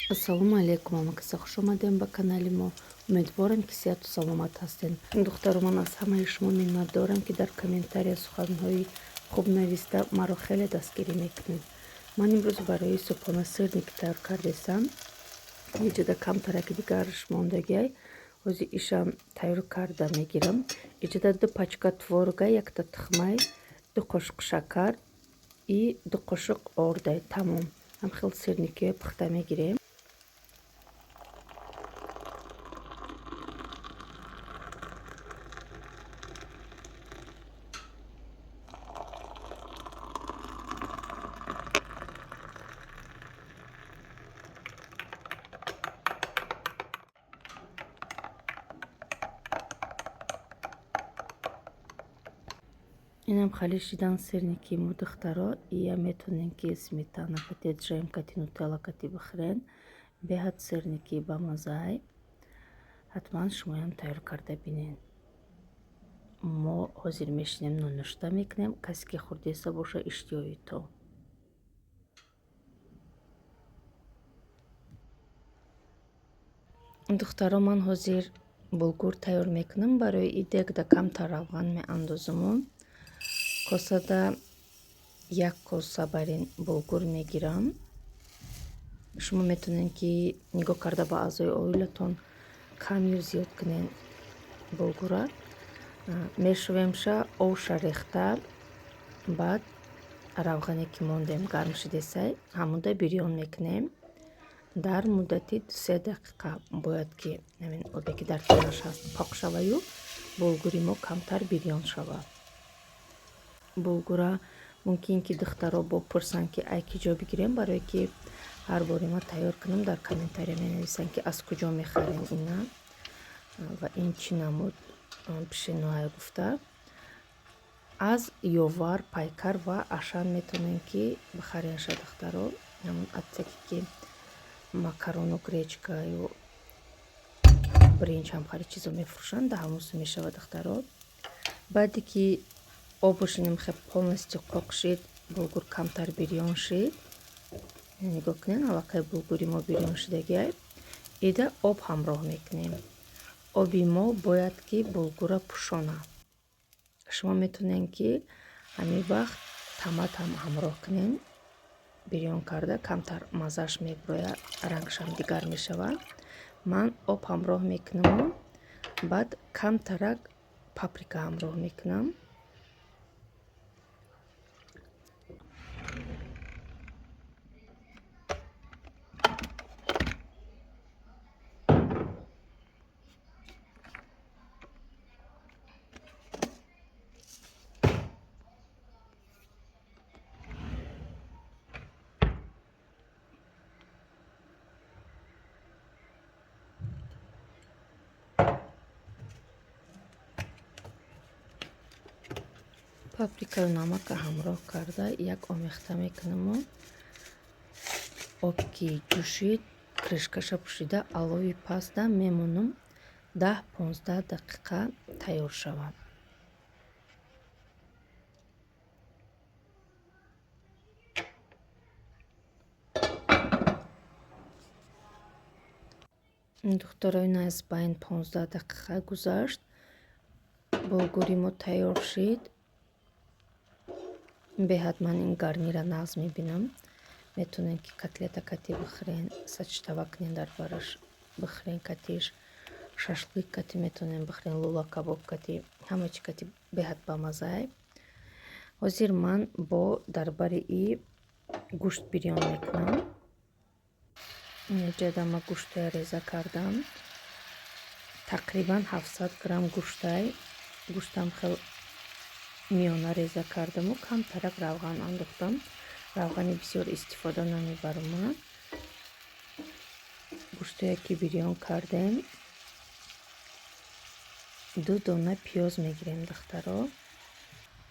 Ассалому алайкум, ҳамакаса хуш омадем ба канали мо. Умедворам, ки сиҳату саломат ҳастед. Духтаро, ман аз ҳамаи шумо миннатдорам, ки дар комментария суханҳои хуб нависта, маро хеле дастгирӣ мекунед. Ман имрӯз барои субҳона сырник тайёр кардесам. Иҷода камтараки дигараш мондагиай, ҳозир ишам тайёр карда мегирам. Иҷода ду пачка творога, якта тухмай, 2 қошуқ шакар и 2 қошуқ ордай, тамом. Ҳам хел сырникиҳо пухта мегирем. Инам хали шидан сырники мо, духтаро. Ия метонем, ки сметана кати, джем кати, нутелла кати бихӯрен. Беҳад сырники бамаззаай. Ҳатман шумоям тайёр карда бинед. Мо ҳозир мешинем, нонушта мекунем. Касе ки хӯрдеста боша, иштиҳои то. Духтаро, ман ҳозир булгур тайёр мекунам. Барои и дегда камтар равған меандозуму косада як коса бар ин булгур мегирам. Шумо метавонед, ки нигоҳ карда ба аъзои оилатон кам ё зиёд кунед булгура. Мешӯвемша, овша рехта, баъд равғане ки мондем, гарм шидесай, ҳамуда бирён мекунем. Дар муддати 2-се дақиқа бояд, ки ҳамин обе, ки дар танаш ҳаст, пок шаваю булгури мо камтар бирён шавад. Булгура мумкин ки духтаро бопурсанд, ки ай ки ҷо бигирем, барое ки ҳар боре ман тайёр кунам, дар комментария менависанд, ки аз куҷо мехарем ина ва ин чӣ намуд пшеноае гуфта. Аз Ёвар, Пайкар ва Ашан метавонем, ки бихаренша, духтаро. Ҳамон отсеке, ки макарону гречкаю бринҷ, ҳам хари чизо мефурӯшанд, да ҳамон мешавад, духтаро. Баъде ки обошинем хел полностью қоқ шид, булгур камтар бирён шид. Нигоҳ кунед, аллакай булгури мо бирён шидагиай. Ида об ҳамроҳ мекунем. Оби мо бояд, ки булгурра пӯшонад. Шумо метавонед, ки ҳамин вақт томат ҳам ҳамроҳ кунед, бирён карда, камтар маззааш мебурояд, рангшам дигар мешавад. Ман об ҳамроҳ мекунаму баъд камтарак паприка ҳамроҳ мекунам. Паприкаю намака ҳамроҳ карда, як омехта мекунаму об ки ҷӯшид, крышкаша пӯшида, алови паста мемонам, 10-15 дақиқа тайёр шавад. Духтаро, ин аз байн 15 дақиқа гузашт, булгури мо тайёр шид. Беҳад ман ин гарнира нағз мебинам. Метавонед, ки котлета кати бихӯрен, сачтава кунен, дар бараш бихӯрен, катиш шашлик кати метавонем бихӯрен, лула кабоб кати, ҳама чи кати беҳад бамаззаай. Ҳозир ман бо дар бари и гӯшт бирён мекунам. Ҷада ма гӯштая реза кардам, тақрибан 700 грамм гӯштай. Гӯштам хел миёна реза кардаму камтарак равған андохтам. Равғани бисёр истифода намебарам ман. Гӯштое ки бирён кардем, ду дона пиёз мегирем, духтаро.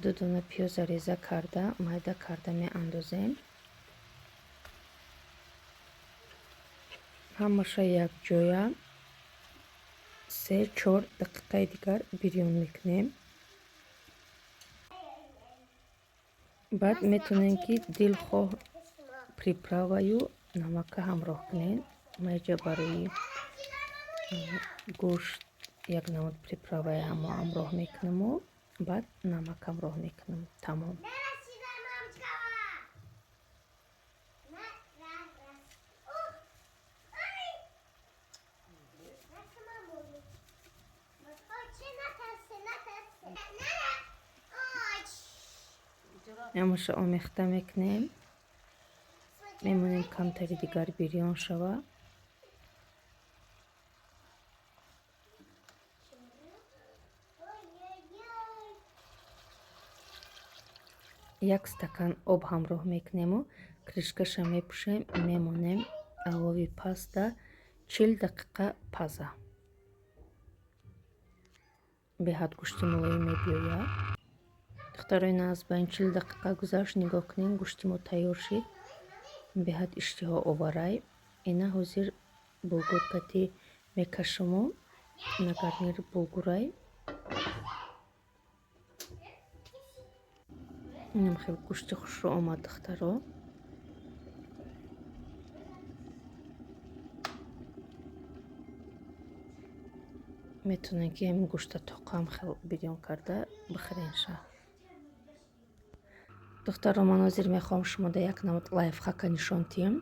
Ду дона пиёза реза карда, майда карда меандозем. Ҳамаша якҷоя 3-4 дақиқаи дигар бирён мекунем. Баъд метавонем, ки дилхоҳ приправаю намака ҳамроҳ кунед. Ма иҷа барои гӯшт як намуд приправаи ҳамо ҳамроҳ мекунаму баъд намак ҳамроҳ мекунам. Тамом. Ҳамаша омехта мекунем, мемонем камтари дигар бирён шава. Як стакан об ҳамроҳ мекунему крышкаша мепӯшем, мемонем алови паста 40 дақиқа паза. Беҳад гӯшти мулоим мебиёяд. Духтарои наз, ба ин 40 дақиқа гузашт, нигоҳ кунем, гӯшти мо тайёр шид. Беҳад иштиҳо оварай. Ина ҳозир булгур кати мекашаму, на гарнир булгурай. Инам хеле гӯшти хушрӯ омад, духтаро. Метавонед, ки ҳамин гӯшта тоқам хел бирён карда бихӯренша. Духтаро, ман ҳозир мехоҳам шумода як намуд лайфхака нишон диҳам.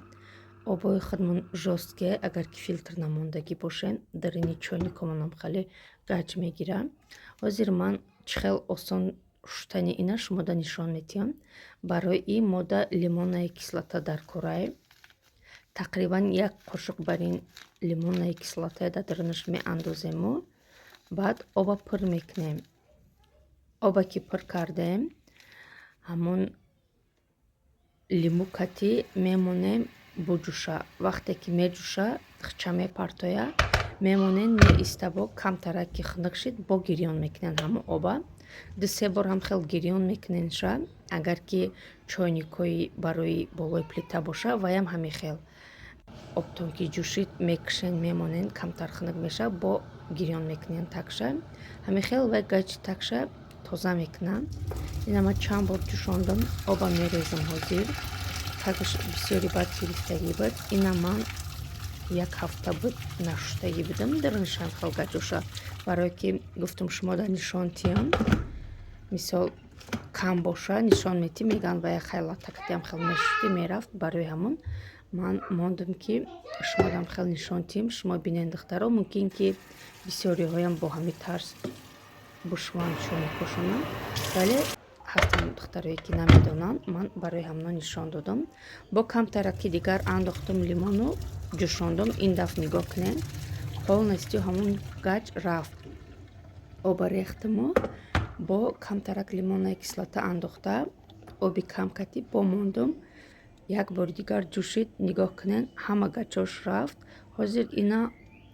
Обои худмон жёсткие, агар ки филтр намондагӣ бошен, дарини чойникомонам хеле гаҷ мегирад. Ҳозир ман чӣ хел осон шуштани ина шумода нишон медиҳам. Барои ин мода лимонная кислота дар корай. Тақрибан як қошуқ бар ин лимонная кислота дар дарунаш меандозему, баъд оба пур мекунем. Оба ки пур кардем, ҳамон лимӯ кати мемонем буҷӯша. Вақте ки меҷӯша, хча мепартоя, мемонем, меиста, бо камтарак ки хунук шид, бо гирён мекунем ҳамон оба. Ду се бор ҳам хел гирён мекуненша. Агар ки чойникҳои барои болои плита боша, ваям ҳамин хел. Обтон ки ҷӯшид, мекушен, мемонен, камтар хунук мешавад, бо гирён мекунен такша. Ҳамин хел вай гачи такша тоза мекунам. Ина ман чанд бор ҷӯшондам, оба мерезам ҳозир. Тагаш бисёри бад гирифтагӣ буд. Ина ман як ҳафта буд нашуштагӣ будам, дарунашам хел гаҷоша. Барое ки гуфтам шумода нишон тиҳам, мисол кам боша нишон метӣ, мегӯянд ва як хел латтакатиам хел мешуштӣ, мерафт. Барои ҳамон ман мондам, ки шумодам хел нишон тиҳам, шумо бинед, духтаро. Мумкин ки бисёриҳоям бо ҳамин тарз бушуванд чойникҳошона, вале ҳастанд духтарое, ки намедонанд. Ман барои ҳамно нишон додам. Бо камтараки дигар андохтам лимону ҷӯшондум. Ин дафъ нигоҳ кунед, полностью ҳамон гаҷ рафт. Оба рехтаму бо камтарак лимонная кислота андохта, оби кам кати бо мондум. Як бори дигар ҷӯшид, нигоҳ кунед, ҳама гаҷош рафт. Ҳозир ина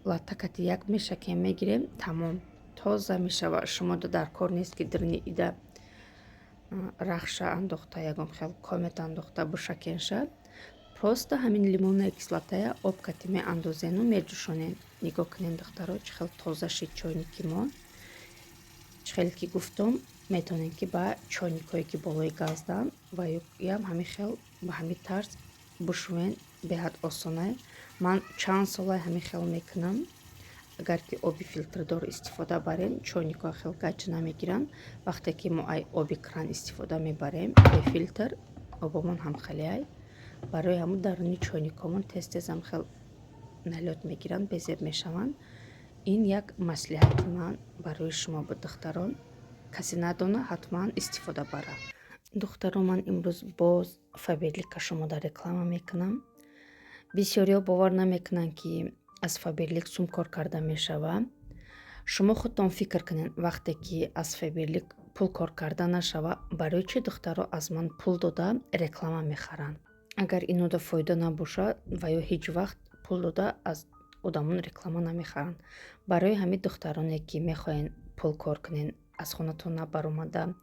латтакати як мешакем, мегирем, тамом, тоза мешавад. Шумода дар кор нест, ки даруни ида рахша андохта, ягон хел комет андохта бушакенша. Просто ҳамин лимонная кислотая об кати меандозену меҷӯшонед. Нигоҳ кунед, духтаро, чӣ хел тоза шид чойники мо. Чӣ хеле ки гуфтум, метавонед, ки ба чойникҳое, ки болои газданд, ва ям ҳамин хел ба ҳамин тарз бушӯен. Беҳад осонае. Ман чанд солай ҳамин хел мекунам. Агар ки оби филтрдор истифода барем, чойникҳо хел гаҷ намегиранд. Вақте ки мо ай оби кран истифода мебарем бефилтр, обомон ҳам хелеай. Барои ҳамун даруни чойникҳомон тез тезам хел налёт мегиранд, безеб мешаванд. Ин як маслиҳати ман барои шумо буд, духтарон. Касе надона, ҳатман истифода барад. Духтаро, ман имрӯз боз Фаберлика шумода реклама мекунам. Бисёриҳо бовар намекунанд, ки аз Фаберлик сум кор карда мешавад. Шумо худтон фикр кунед, вақте ки аз Фаберлик пул кор карда нашава, барои чӣ духтаро аз ман пул дода реклама мехаранд? Агар инода фоида набошад, ва ё ҳеҷ вақт пул дода аз одамон реклама намехаранд. Барои ҳамин, духтароне, ки мехоҳед пул кор кунед, аз хонатон набаромада,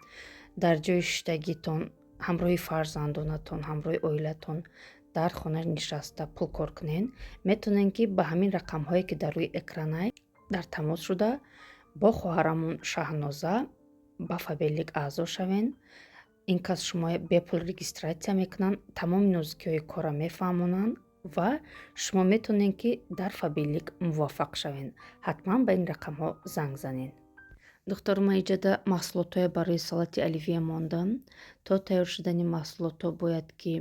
дар ҷои шиштагитон, ҳамроҳи фарзандонатон, ҳамроҳи оилатон дар хона нишаста пул кор кунед, метавонед, ки ба ҳамин рақамҳое, ки дар рӯи экранай, дар тамос шуда, бо хоҳарамон Шаҳноза ба Фаберлик аъзо шавед. Ин кас шумо бепул регистрация мекунанд, тамоми нозукиҳои корро мефаҳмонанд. Ва шумо метавонед, ки дар Фаберлик муваффақ шавед. Ҳатман ба ин рақамҳо занг занед. Духтар, ман иҷода маҳсулотҳое барои салати оливье мондам. То тайёр шудани маҳсулотҳо бояд ки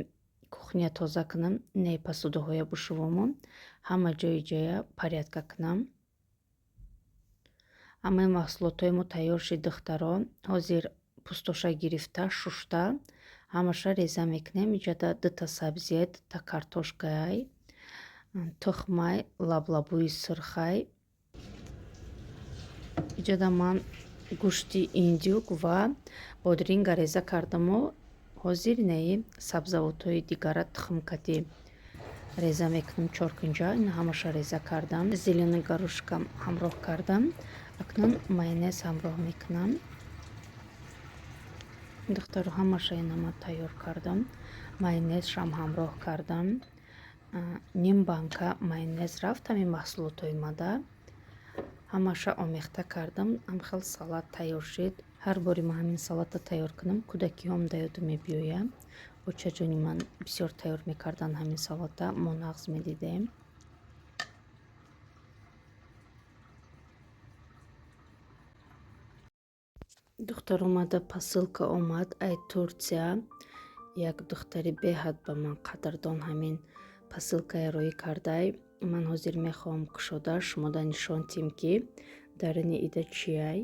кухня тоза кунам, не посудаҳоя бушувому, ҳама ҷои ҷоя порядка кунам. Ҳамаи маҳсулотҳои мо тайёр шид, духтаро. Ҳозир пустоша гирифта, шушта, ҳамаша реза мекунем. Иҷода дута сабзия, дута картошкаай, тухмай, лаблабуи сурхай. Иҷода ман гӯшти индюк ва бодринга реза кардаму ҳозир неи сабзавотҳои дигара тухмкатӣ реза мекунам чоркунҷа. Ин ҳамаша реза кардам. Зелёный горошкам ҳамроҳ кардам. Акнун майонез ҳамроҳ мекунам. Духтаро, ҳамаша ина ман тайёр кардам. Майонезшам ҳамроҳ кардам. Ним банка майонез рафт ҳамин маҳсулотҳои мада. Ҳамаша омехта кардам. Ҳамхел салат тайёр шид. Ҳар бори ман ҳамин салата тайёр кунам, кӯдакиҳом да ёдам мебиёяд. Очаҷони ман бисёр тайёр мекарданд ҳамин салата, мо нағз медидем. Духтар, омада посылка омад ай Турсия. Як духтари беҳад ба ман қадрдон ҳамин посылкая роӣ кардай. Ман ҳозир мехоҳам кушода шумода нишон тиҳем, ки даруни ида чиай.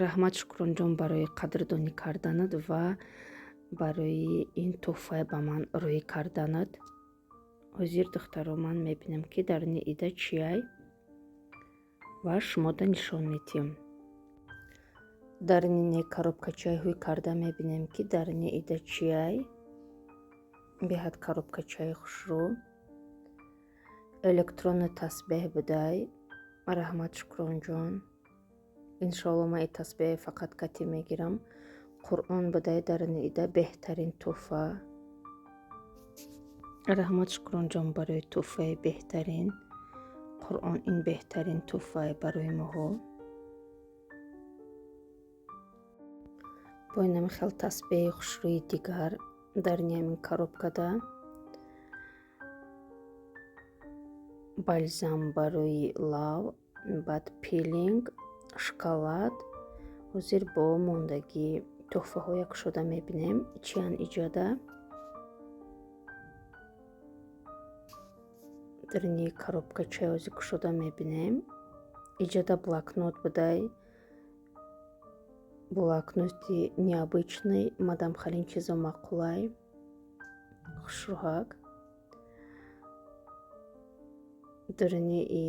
Раҳмат, Шукронҷон, барои қадрдонӣ карданат ва барои ин тӯҳфае ба ман роӣ карданат. Ҳозир, духтаро, ман мебинам, ки даруни ида чиай ва шумода нишон медиҳем. Даруни не коробкачаи ҳуй карда мебинем, ки даруни ида чиай. Беҳад коробкачаи хушрӯ. Электронный тасбеҳ будай. Раҳмат, Шукронҷон. Иншоалло, ман и тасбеҳе фақат катӣ мегирам. Қуръон будай даруни ида, беҳтарин тӯҳфа. Раҳмат, Шукронҷон, барои тӯҳфаи беҳтарин. Қуръон ин беҳтарин тӯҳфае барои моҳо. Бо инами хел тасбеҳи хушрӯи дигар даруни ҳамин коробкада. Бальзам барои лав, баъд пилинг, шоколад. Ҳозир бо мондагии тӯҳфаҳоя кушода мебинем, чиян иҷода. Даруни коробкачаи ҳозир кушода мебинем. Иҷода блокнот будай. Блокноти необычный, мадам халин чизо маъқулай. Хушрӯҳак. Даруни и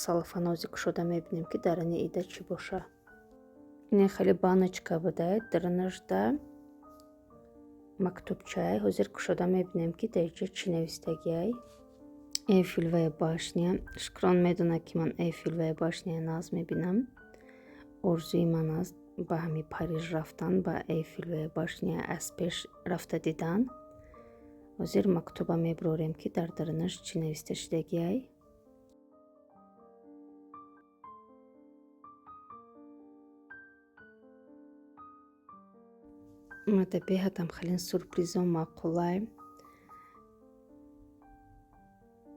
салофанози кушода мебинем, ки даруни ида чӣ боша. Ин хеле баночка будай, дарунашда мактубчай. Ҳозир кушода мебинем, ки дар иҷо чӣ навистагиай. Эйфелевая башня. Шукрон медонад, ки ман Эйфелевая башняя нағз мебинам. Орзуи ман аст ба ҳамин Париж рафтан, ба Эйфелевая башня аз пеш рафта дидан. Ҳозир мактуба мебурорем, ки дар дарунаш чӣ нависта шудагиай. Мада беҳадам хеле сюрпризо маъқулай.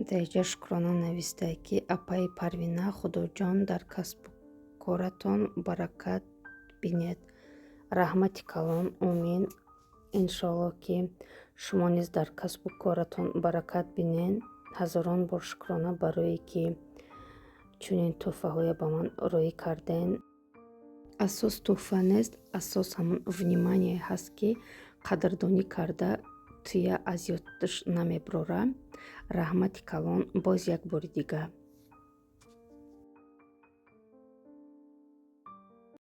Дар иҷо Шукрона навистае, ки апаи Парвина, Худоҷон дар касбу коратон баракат бинед. Раҳмати калон, омин. Иншоалло, ки шумо низ дар касбу коратон баракат бинед. Ҳазорон бор шукрона барое ки чунин тӯҳфаҳое ба ман роӣ карден. Асос тӯҳфа нест, асос ҳамон внимание ҳаст, ки қадрдонӣ карда туя аз ёдаш намебурора. Раҳмати калон боз як бори дига.